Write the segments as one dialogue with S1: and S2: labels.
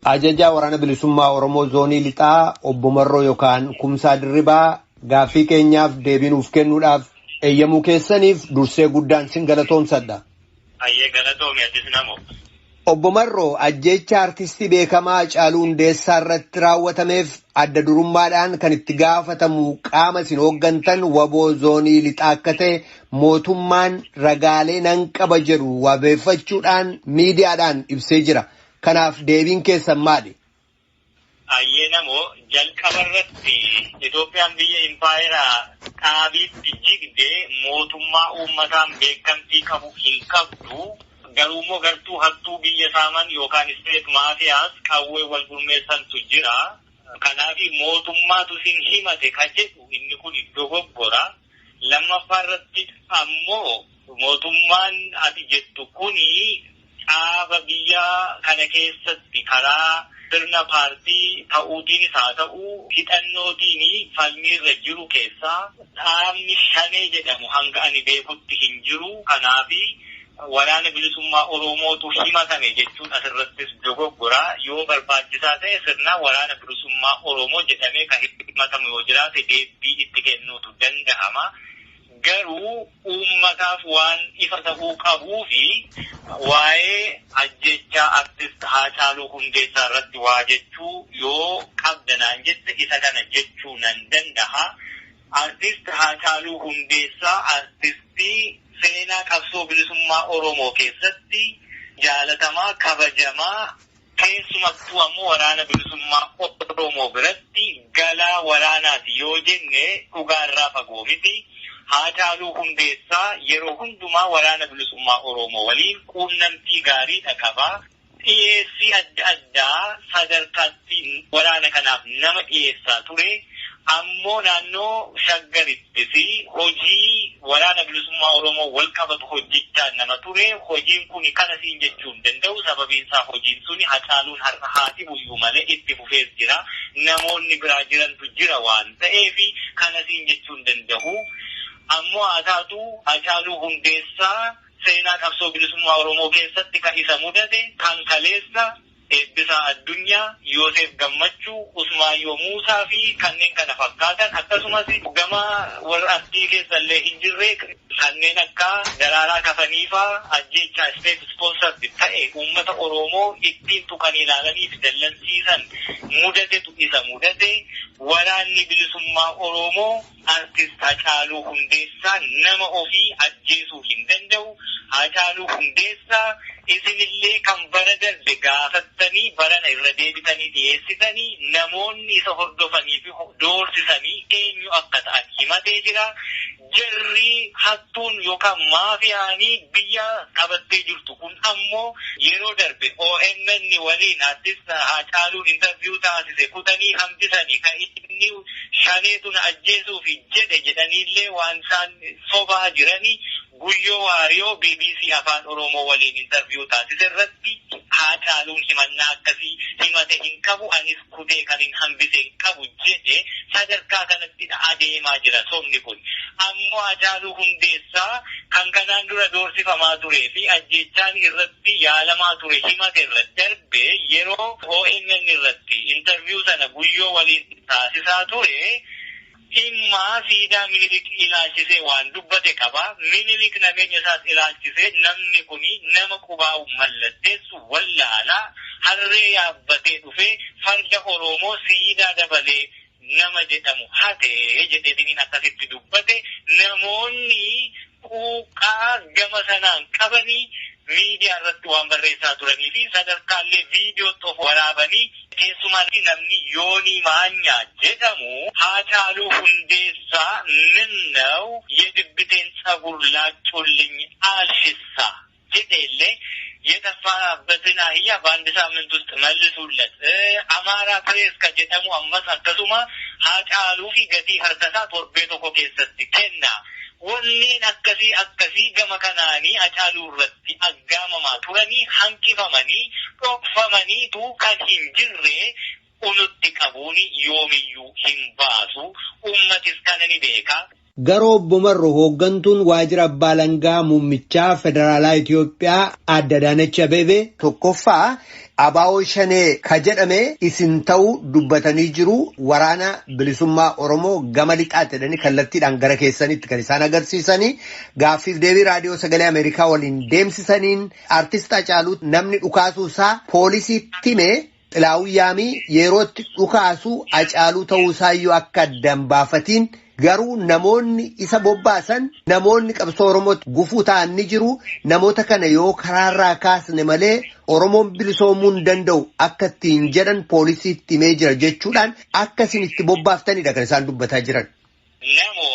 S1: Ajajaa Waraana Bilisummaa Oromoo Zoonii Lixaa Obbo Marroo yookaan Kumsaa Dirribaa, gaaffii keenyaaf deebii nuuf kennuudhaaf eeyyamuu keessaniif dursee guddaan sin galatoomsadha.
S2: Hayyee, galatoomi atis, namo.
S1: Obbo Marroo, ajjeecha artistii beekamaa Haacaaluu Hundeessaa irratti raawwatameef adda durummaadhaan kan itti gaafatamu qaama isin hooggantan WBO Zoonii Lixaa akka ta'e mootummaan ragaalee nan qaba jedhu wabeeffachuudhaan miidiyaadhaan ibsee jira. Kanaaf deebiin keessan maali?
S2: Hayyee namoo, jalqaba irratti Itoophiyaan biyya impaayeraa dhaabiitti jigdee mootummaa uummataan beekamtii qabu hin qabdu. Garuu immoo gartuu hattuu biyya saaman yookaan state mafias qawwee wal gurmeessantu jira. Kanaaf mootummaatu isin himate ka jedhu inni kun dogoggora. Lammaffaa irratti ammoo mootummaan ati jettu kuni dhaaba biyya kana keessatti karaa sirna paartii ta'uutiinis haa ta'u hidhannootiin falmiirra jiru keessaa dhaabni Shanee jedhamu hanga ani beekutti hin jiru. Kanaafi Waraana Bilisummaa Oromootu himatame jechuun asirrattis dogoggora. Yoo barbaachisaa ta'e sirna Waraana Bilisummaa Oromoo jedhamee kan himatamu yoo jiraate deebii itti kennuutu danda'ama. Garuu uummataaf waan ifa ta'uu qabuu fi waa'ee ajjechaa artist Haacaaluu Hundeessaa irratti waa jechuu yoo qabda naan jette, isa kana jechuu nan danda'a. Artist Haacaaluu Hundeessaa artistii seenaa qabsoo bilisummaa Oromoo keessatti jaalatamaa, kabajamaa, keessumattuu ammoo Waraana Bilisummaa Oromoo biratti galaa waraanaati yoo jenne dhugaarraa fagoo miti. Haacaaluu Hundeessaa yeroo hundumaa Waraana Bilisummaa Oromoo waliin quunnamtii gaariidha qaba. Dhiyeessii adda addaa sadarkaatti waraana kanaaf nama dhiyeessaa ture. Ammoo naannoo Shaggarittis hojii Waraana Bilisummaa Oromoo wal qabatu hojjechaa nama ture. Hojiin kun kana siin jechuu hin danda'u. Sababiin isaa hojiin suni Hacaaluun har'a haati buyyuu malee itti fufees jira. Namoonni biraa jirantu jira waan ta'eef kana siin jechuu hin danda'u. Ammoo haa taatu, Hacaaluu Hundeessaa seenaa qabsoo bilisummaa Oromoo keessatti kan isa mudate kan kaleessa Eebbisaa Addunyaa, Yoosef Gammachuu, Usmaayyoo Muusaa fi kanneen kana fakkaatan, akkasumas gama warra artii keessa illee hin jirre kanneen akka Daraaraa Kafaniifaa ajjeechaa state sponsored ta'e uummata Oromoo ittiin tuqanii ilaalanii fi dallansiisan mudatetu isa mudate. Waraanni Bilisummaa Oromoo artist Hacaaluu Hundeessaa nama ofii ajjeesuu hin danda'u. Hacaaluu Hundeessaa isinillee kan bara darbe gaafattanii barana irra deebitanii dhiyeessitanii, namoonni isa hordofanii fi doorsisanii eenyu akka ta'an himatee jira. Jarri hattuun yookaan maafiyaanii biyya qabattee jirtu kun ammoo yeroo darbe OMN waliin artist Hacaaluun interview taasise kutanii hambisanii, kan inni Shaneetu na ajjeesuufi jedhe jedhaniillee waan isaan sobaa jiranii, Guyyoo Waariyoo BBC Afaan Oromoo waliin interview taasise irratti Haacaaluun himannaa akkasii himate hin qabu, anis kutee kan hin hambise hin qabu jedhe. Sadarkaa kanatti adeemaa jira sobni kun. Ammoo Haacaaluu Hundeessaa kan kanaan dura doorsifamaa turee fi ajjeechaan irratti yaalamaa ture himate irra darbe, yeroo OMN irratti interview sana Guyyoo waliin taasisaa ture dhimma siidaa Minilik ilaalchisee waan dubbate qaba. Minilik nageenya isaas ilaalchisee namni kuni nama qubaa'u mallatteessu wallaalaa harree yaabbatee dhufee farda Oromoo siidaa dabalee nama jedhamu hate jedheetiniin akkasitti dubbate. Namoonni quuqqaa gama sanaan qabanii miidiyaa irratti waan barreessaa turanii fi sadarkaallee viidiyootti of waraabanii, keessumaa namni Yoonii Maanyaa jedhamu Haacaaluu Hundeessaa "ምነው የድብቴን ጸጉር ላጩልኝ አልሽሳ" jedheellee የጠፋበትን አህያ በአንድ ሳምንት ውስጥ መልሱለት። Amara Press ka jedhamu ammas akkasuma Haacaaluu fi gatii harkasaa torbee tokko keessatti kenna. Wanneen akkasii akkasii gama kanaanii Hacaaluu irratti aggaamamaa turanii hanqifamanii dhokfamaniitu kan hin jirre unutti qabuun yoomiyyuu hin baasu. Uummatis kana ni beeka.
S1: Garuu obbo Marro, hooggantuun waajjira abbaa alangaa muummichaa federaalaa Itoophiyaa Aadde Adaanech Abeebee tokkoffaa ABO Shanee ka jedhame isin ta'uu dubbatanii jiru. Waraana Bilisummaa Oromoo gama lixaatti jedhanii kallattiidhaan gara keessanitti kan isaan agarsiisanii gaaffiif deebii Raadiyoo Sagalee Ameerikaa waliin deemsisaniin artist Hacaaluu namni dhukaasuu isaa poolisiitti hime Xilaawuu Yaamii yerootti dhukaasuu Hacaaluu ta'uu isaayyuu akka addaan baafatiin, garuu namoonni isa bobbaasan, namoonni qabsoo Oromootti gufuu ta'an ni jiru. Namoota kana yoo karaarraa kaasne malee Oromoon bilisoomuu hin danda'u akka ittiin jedhan poolisiitti himee jira jechuudhaan akka isin itti bobbaaftanidha kan isaan dubbataa jiran.
S2: Namo,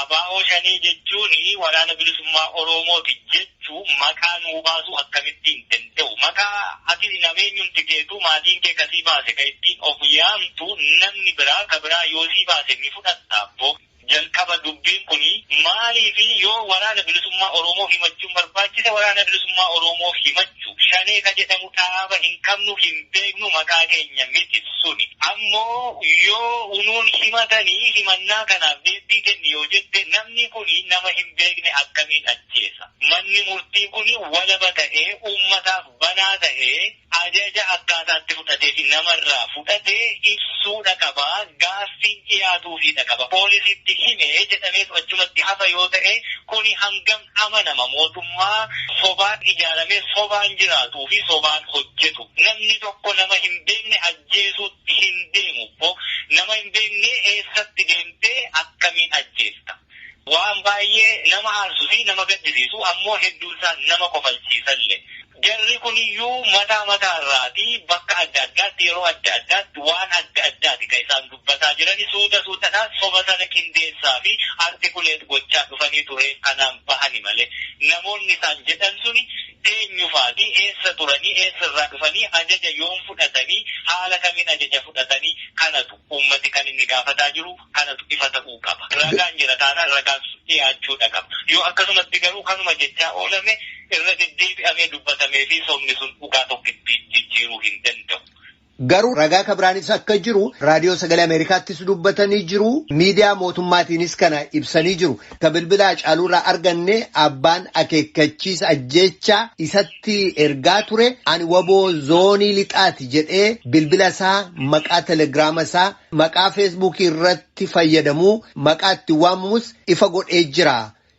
S2: ABO Shanii jechuun Waraana Bilisummaa Oromooti jechuu maqaa nuu baasuu akkamitti hin danda'u? Maqaa ati nameenyumti keetuu maatiin kee kasii baase ka ittiin of yaamtu, namni biraa ka biraa yoo sii baase ni fudhatta abbo. Jalqaba dubbiin kuni maaliifi yoo Waraana Bilisummaa Oromoo himachuun barbaachise, Waraana Bilisummaa Oromoo himachuu? Shanee ka jedhamu dhaaba hin qabnu, hin beeknu, maqaa keenya miti suni. Ammoo yoo unuun himatanii himannaa kanaaf deebii kenni yoo jette, namni kuni nama hin beekne akkamiin ajjeesa? Manni murtii kuni walaba ta'ee, uummataaf banaa ta'ee, ajaja akkaataatti fudhatee fi namarraa fudhatee ibsuudha qaba. Gaaffiin dhiyaatuufiidha qaba. Poolisitti hime jedhameetu achumatti hafa yoo ta'e, kuni hangam amanama mootummaa sobaan ijaaramee, sobaan jiraatuu fi sobaan hojjetu? Namni tokko nama hin beekne ajjeesuutti hin deemu. Nama hin beekne eessatti deemtee akkamiin ajjeesta? Waan baay'ee nama aarsuu fi nama gaddisiisu, ammoo hedduunsaa nama kofalchiisallee. Jarri kuniyyuu mataa mataarraati bakka adda addaatti, yeroo adda addaatti waan adda addaati kan isaan dubbataa jirani. Suuta suutadhaan soba sana qindeessaa fi articulate gochaa dhufanii ture kanaan bahani malee, namoonni isaan jedhan suni eenyufaati? Eessa turanii? Eessarraa dhufanii? Ajaja yoom fudhatanii? Haala kamiin ajaja fudhatanii? Kanatu uummati kan inni gaafataa jiru, kanatu ifa ta'uu qaba. Ragaan jira taanaan ragaan dhiyaachuudha qaba. Yoo akkasumatti garuu kanuma jechaa oolame, irra deddeebi'amee dubbatamee fi sobni sun dhugaa tokkitti jijjiiruu hin danda'u.
S1: Garuu ragaa kabiraanis akka jiru Raadiyoo Sagalee Ameerikaattis dubbatanii jiru. Miidiyaa mootummaatiinis kana ibsanii jiru. Ka bilbila Hacaaluurraa arganne, abbaan akeekkachiisa ajjeechaa isatti ergaa ture ani WBO zoonii lixaati jedhee, bilbila isaa, maqaa Telegiraama isaa, maqaa Feesbuukii irratti fayyadamuu, maqaa itti waamamus ifa godhee jira.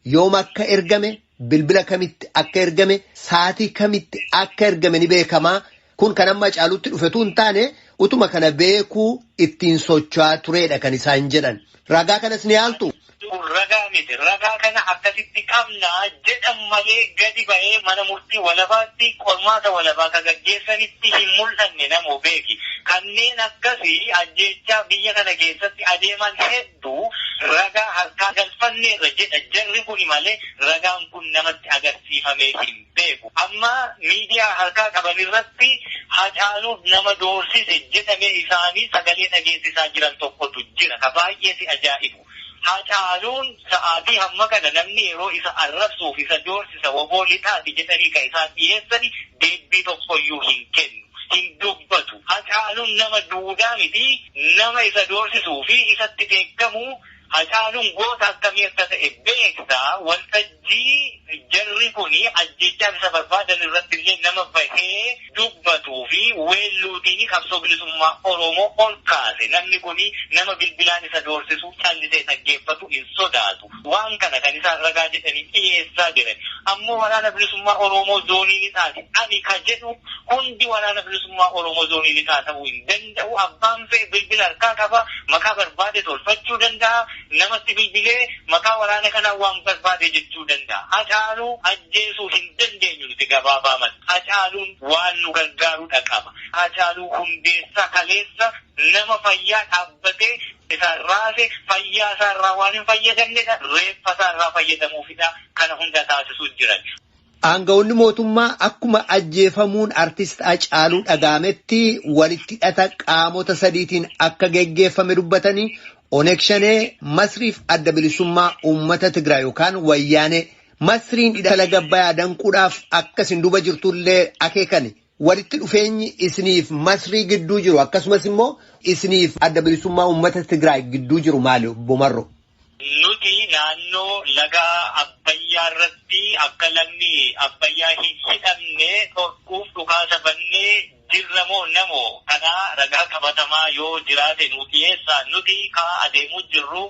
S1: Yoom akka ergame, bilbila kamitti akka ergame, sa'aatii kamitti akka ergame ni beekamaa. Kun kan amma Hacaaluutti dhufetu hin taane, utuma kana beekuu ittiin socho'aa turedha kan isaan jedhan. Ragaa kanas ni haaltu?
S2: Kun ragaa miti. Ragaa kana akkasitti qabnaa jedhan malee gadi ba'ee mana murtii walabaatti qormaata walabaa ka gaggeessanitti hin mul'anne, namoo beeki. Kanneen akkasii ajjeechaa biyya kana keessatti adeeman hedduu ragaa harkaa galfanneerra jedha jarri kuni malee ragaan kun namatti agarsiifamee hin beeku. Amma miidiyaa harkaa qaban irratti Hacaaluuf nama doorsise jedhame isaanii sagalee dhageessisaa jiran tokkotu jira. Ka baay'ee si ajaa'ibu. Hacaaluun sa'aatii hamma kana namni yeroo isa arrabsuuf isa doorsisa, WBO lixaati jedhanii kan isaan dhiyeessani, deebbii tokkoyyuu hin kennu. Hin dubbatu. Hacaaluun nama duudaa miti nama isa doorsisuu fi isatti dheekkamu. Hacaaluun goota akkamii akka ta'e beekta. Waltajjii jarri kun ajjeechaaf isa barbaadan irratti illee nama bahee dubbatuu fi weelluutiin qabsoo bilisummaa Oromoo ol kaase. Namni kun nama bilbilaan isa doorsisu callisee dhaggeeffatu hin sodaatu. Waan kana kan isaan ragaa jedhanii dhiyeessaa jiran. Ammoo Waraana Bilisummaa Oromoo zoonii lixaati ani ka jedhu hundi Waraana Bilisummaa Oromoo zoonii lixaa ta'uu hin danda'u. Abbaan fe'e bilbila harkaa qaba. Maqaa barbaade tolfachuu danda'a. Namatti bilbilee maqaa waraana kanaa waan barbaade jechuu danda'a. Hacaaluu ajjeesuu hin dandeenyu nuti gabaabaamatti. Hacaaluun waan nu gargaarudha qaba. Hacaaluu Hundeessaa kaleessa nama fayyaa dhaabbatee isaan raase, fayyaa isaarraa waan hin fayyadamnedha. Reeffa isaarraa fayyadamuufidha. Kana hunda taasisuu jiran.
S1: Aanga'oonni mootummaa akkuma ajjeefamuun artist Hacaaluu dhaga'ametti walitti hidhata qaamota sadiitiin akka geggeeffame dubbatanii, Oneg Shanee, Masriif Adda Bilisummaa Uummata Tigraay yookaan Wayyaanee. Masriin hidha laga Abbayyaa danquudhaaf akka isin duuba jirtullee akeekani. Walitti dhufeenyi isiniif Masrii gidduu jiru, akkasumas immoo isiniif Adda Bilisummaa Uummata Tigraay gidduu jiru maali, obbo Marro?
S2: Nuti Naannoo laga Abbayyaa irratti akka lagni Abbayyaa hin hidhamne dhorkuuf dhukaasa bannee jirra moo namoo kanaa ragaa qabatamaa yoo jiraate nu dhiyeessaa. Nuti kaa adeemuu jirru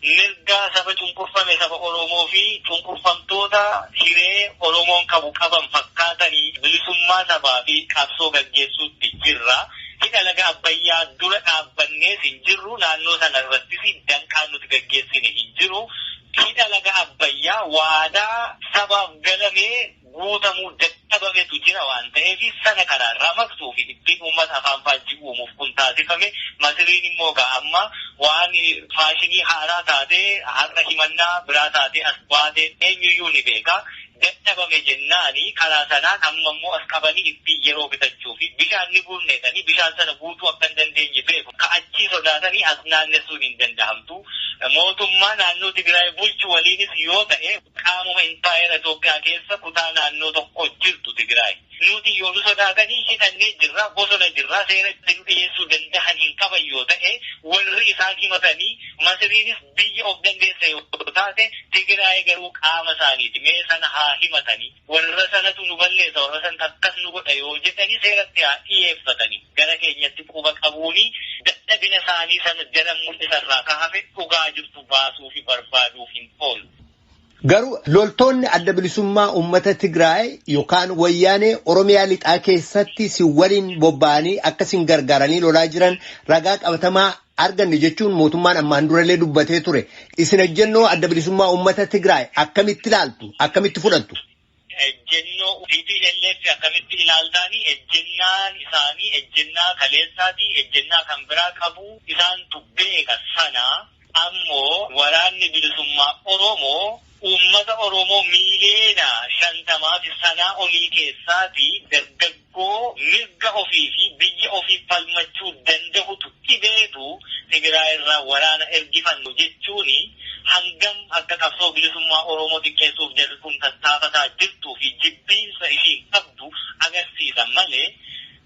S2: mirga saba cunqurfame saba Oromoo fi cunqurfamtoota hiree Oromoon qabu qaban fakkaatanii bilisummaa sabaa fi qabsoo gaggeessuutti jirra. Hidha laga Abbayyaa dura dhaabbannees hin jirru, naannoo sana irrattis danqaan nuti gaggeessine hin jiru. Hidha laga Abbayyaa waadaa sabaaf galamee guutamuu dadhabametu jira waan ta'eef sana karaarraa maqsuu fi ittiin uummata afaan faajjii uumuuf kun taasifame. Masiriin immoo gaa amma waan faashinii haaraa taatee har'a himannaa biraa taatee as baatee eenyuyyuu ni beeka. Dadhabame jennaani karaa sanaan amma immoo as qabanii ittiin yeroo bitachuu fi bishaan ni guunneetanii bishaan sana guutuu akka hin dandeenye beeku. Ka achii sodaatanii as naannessuun hin danda'amtu. Mootummaa naannoo Tigraay bulchu waliinis yoo ta'e qaamuma impaayera Itoophiyaa keessa kutaa naannoo tokko jirtu Tigraay. Nuti yoo nu sodaatanii hidhannee jirra, bosona jirra, seera itti nu dhiyeessuu danda'an hin qaban yoo ta'e warri isaan himatanii Masiriinis biyya of dandeesse yoo taate Tigraay garuu qaama isaaniiti. Mee sana haa himatanii. Warra sanatu nu balleessa, warra sanatu akkas nu godha yoo jedhanii seeratti haa dhiyeeffatanii. Gara keenyatti quba qabuuni dadhabina isaanii sana daran mul'isarraa ka hafe dhugaa jirtu baasuu fi barbaaduuf hin oolu.
S1: Garuu loltoonni adda bilisummaa uummata Tigraay yookaan wayyaanee Oromiyaa lixaa keessatti si waliin bobba'anii akka isin gargaaranii lolaa jiran ragaa qabatamaa arganne jechuun mootummaan ammaan durallee dubbatee ture. Isin ejjennoo adda bilisummaa uummata Tigraay akkamitti ilaaltu? Akkamitti fudhattu?
S2: Ejjennoo TPLF akkamitti ilaaltaani? Ejjennaan isaanii ejjennaa kaleessaati, ejjennaa kan biraa qabu isaantu beeka sana. Ammoo waraanni bilisummaa Oromoo uummata Oromoo miiliyoona 50 fi sanaa olii keessaati dargaggoo mirga ofii fi biyya ofii falmachuu danda'utu dhibeetu Tigraay irraa waraana ergifannu jechuuni hangam akka qabsoo bilisummaa Oromoo xiqqeessuuf jarri kun tattaafataa jirtuu fi jibbiinsa ishiin qabdu agarsiisa malee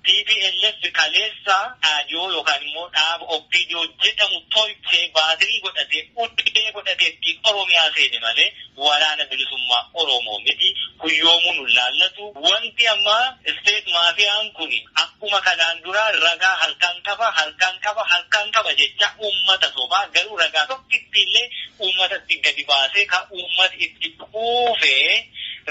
S2: TPLF kaleessa dhaadiyoo yookaan immoo dhaaba OPDO jedhamu tolchee baatirii godhatee uddee godhatee ittiin Oromiyaa seene malee waraana bilisummaa Oromoo miti. Kun yoomuu nu laallatu. Wanti amma isteet maafiyaan kun akkuma kanaan dura ragaa harkaan qaba, harkaan qaba, harkaan qaba jecha uummata sobaa garuu ragaa tokkitti illee uummatatti gadi baasee kan uummati itti quufee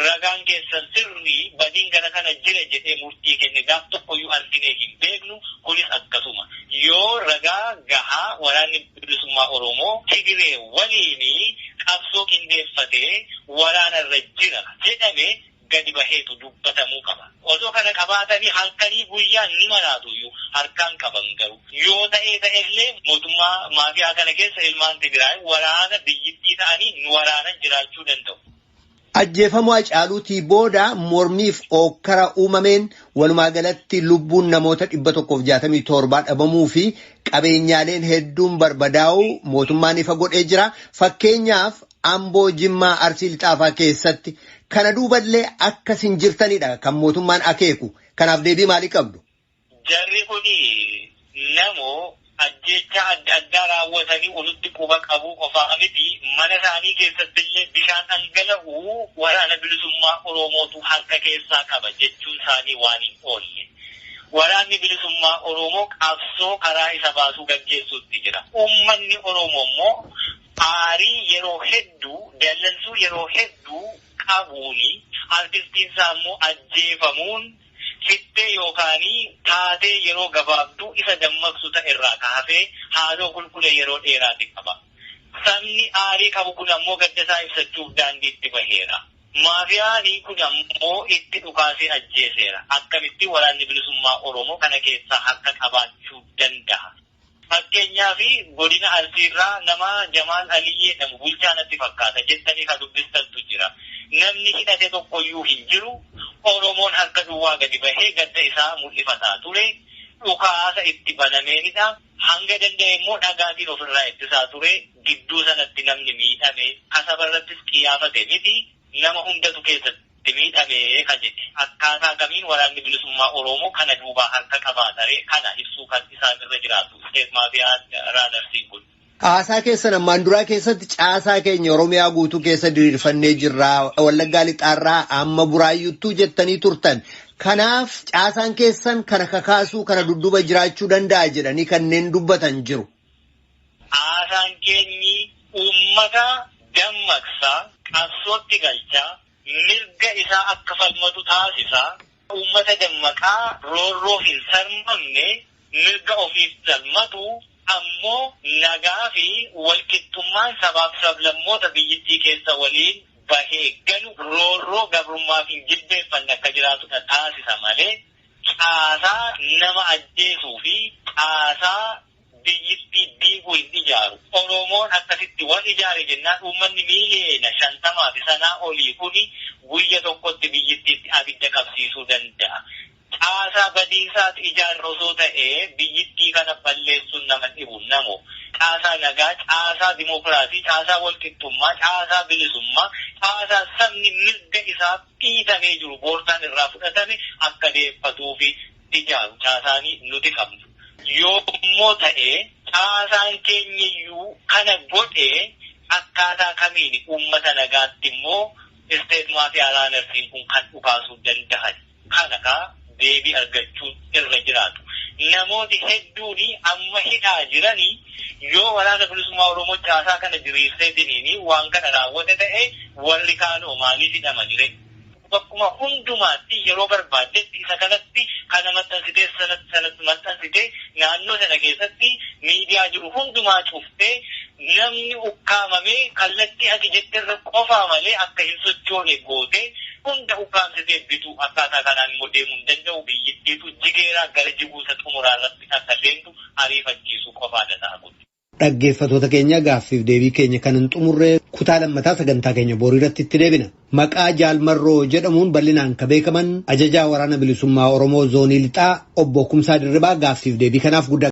S2: ragaan keessan sirrii badiin gara kana jira jedhee murtii kenne gaaf tokkoyyuu arginee hin beeknu. Kunis akkasuma yoo ragaa gahaa waraanni bilisummaa Oromoo Tigree waliin qabsoo qindeeffatee waraana irra jira jedhame gadi baheetu dubbatamuu qaba. Osoo kana qabaatanii halkanii guyyaa ni maraatu iyyuu harkaan qaban garuu yoo ta'ee ta'ellee mootummaa maafiyaa kana keessa ilmaan Tigraay waraana biyyittii ta'anii nu waraanan jiraachuu danda'u.
S1: Ajjeefamuu Hacaaluutii booda mormiif ookkara uumameen walumaa galatti lubbuun namoota 167 dhabamuu fi qabeenyaaleen hedduun barbadaa'uu mootummaan ifa godhee jira. Fakkeenyaaf Amboo, Jimmaa, Arsii Lixaafaa keessatti kana duuballee akkas hin jirtanidha kan mootummaan akeeku. Kanaaf deebii maalii qabdu?
S2: Jarri kun namoo ajjeechaa adda addaa raawwatanii walitti quba qabuu qofaa miti mana isaanii keessatti illee bishaan dhangala'u waraana bilisummaa Oromootu harka keessaa qaba jechuun isaanii waan hin oolle. Waraanni bilisummaa Oromoo qabsoo karaa isa baasuu gaggeessuutti jira. Uummanni Oromoo immoo aarii yeroo hedduu, dallansuu yeroo hedduu qabuuni artistiin isaa immoo ajjeefamuun fittee yookaan taatee yeroo gabaabduu isa dammaqsu ta'e irraa kaafee haaloo qulqulee yeroo dheeraati qaba. Sabni aarii qabu kun ammoo gadda isaa ibsachuuf daandiitti baheera. Maafiyaan kun ammoo itti dhukaasee ajjeeseera. Akkamitti waraanni bilisummaa Oromoo kana keessaa harka qabaachuu danda'a? Fakkeenyaaf godina Arsiirraa nama Jamaal Alii jedhamu bulchaa natti fakkaata jettanii kan dubbistantu jira. Namni hidhate tokkoyyuu hin jiru. Oromoon harka duwwaa gadi bahee gadda isaa mul'ifataa ture. Dhukaasa itti banameenidha. Hanga danda'e immoo dhagaatiin ofirraa ittisaa ture. Gidduu sanatti namni miidhame kasaba irrattis qiyyaafate miti. Nama hundatu keessatti miidhame kan jedhe. Akkaataa kamiin waraanni bilisummaa Oromoo kana duubaa harka qabaataree kana ibsuu kan isaan irra jiraatu. Isteet maafiyaan raanarsiin kun.
S1: Haasaa keessan ammaan duraa keessatti caasaa keenya Oromiyaa guutuu keessa diriirfannee jirra. Wallaggaa lixaarraa amma Buraayyuttuu jettanii turtan. Kanaaf caasaan keessan kana kakaasuu kana dudduuba jiraachuu danda'a jedhanii kanneen dubbatan jiru.
S2: Haasaan keenyi uummata dammaqsaa, qabsootti galchaa, mirga isaa akka falmatu taasisaa, uummata dammaqaa roorroo hin sarmamne, mirga ofiif falmatu, ammoo nagaa fi walqixxummaan sabaaf sablammoota biyyittii keessa waliin bahee galu, roorroo gabrummaaf hin jilbeeffanne akka jiraatudha taasisa malee caasaa nama ajjeesuu fi caasaa biyyittii diiguu hin ijaaru. Oromoon akkasitti wal ijaare jennaan uummanni 50 miiliyoona fi sanaa olii kuni guyya tokkotti biyyittiitti abidda qabsiisuu danda'a. Caasaa badiisaatu ijaarra osoo ta'ee biyyittii kana balleessuun nama dhibu namo. Caasaa nagaa, caasaa dimokiraasii, caasaa walqixxummaa, caasaa bilisummaa, caasaa sabni mirga isaa dhiitamee jiru boorsaan irraa fudhatame akka deeffatuufi ijaaru caasaanii nuti qabnu. Yoommoo ta'ee caasaan keenyayyuu kana godhee akkaataa kamiin uummata nagaatti immoo state mafia runnersiin kun kan dhukaasuu danda'an kana kaa deebii argachuun irra jiraatu. Namooti hedduun amma hidhaa jiranii yoo Waraana Bilisummaa Oromoo caasaa kana diriirsee waan kana raawwate ta'e, warri kaanoo maaliif hidhamanii? Bakkuma hundumaatti yeroo barbaaddetti isa kanatti kana maxxansitee, sanatti sanatti maxxansitee, naannoo sana keessatti miidiyaa jiru hundumaa cuftee, namni ukkaamamee kallattii ati jetterra qofaa malee akka hin sochoone gootee, hunda ukkaamsitee bituu, akkaataa kanaan immoo deemuu hin danda'u. Biyyittiitu jigeeraa gara jiguusa xumuraa irratti akka deemtu ariifachiisuu qofaadha ta'a kun.
S1: Dhaggeeffattoota keenya, gaaffiif deebii keenya kan hin xumurree, kutaa lammataa sagantaa keenya borii irratti itti deebina. Maqaa Jaalmarroo jedhamuun bal'inaan kan beekaman ajajaa Waraana Bilisummaa Oromoo Zoonii Lixaa, Obbo Kumsaa Dirribaa, gaaffiif deebii kanaaf guddaa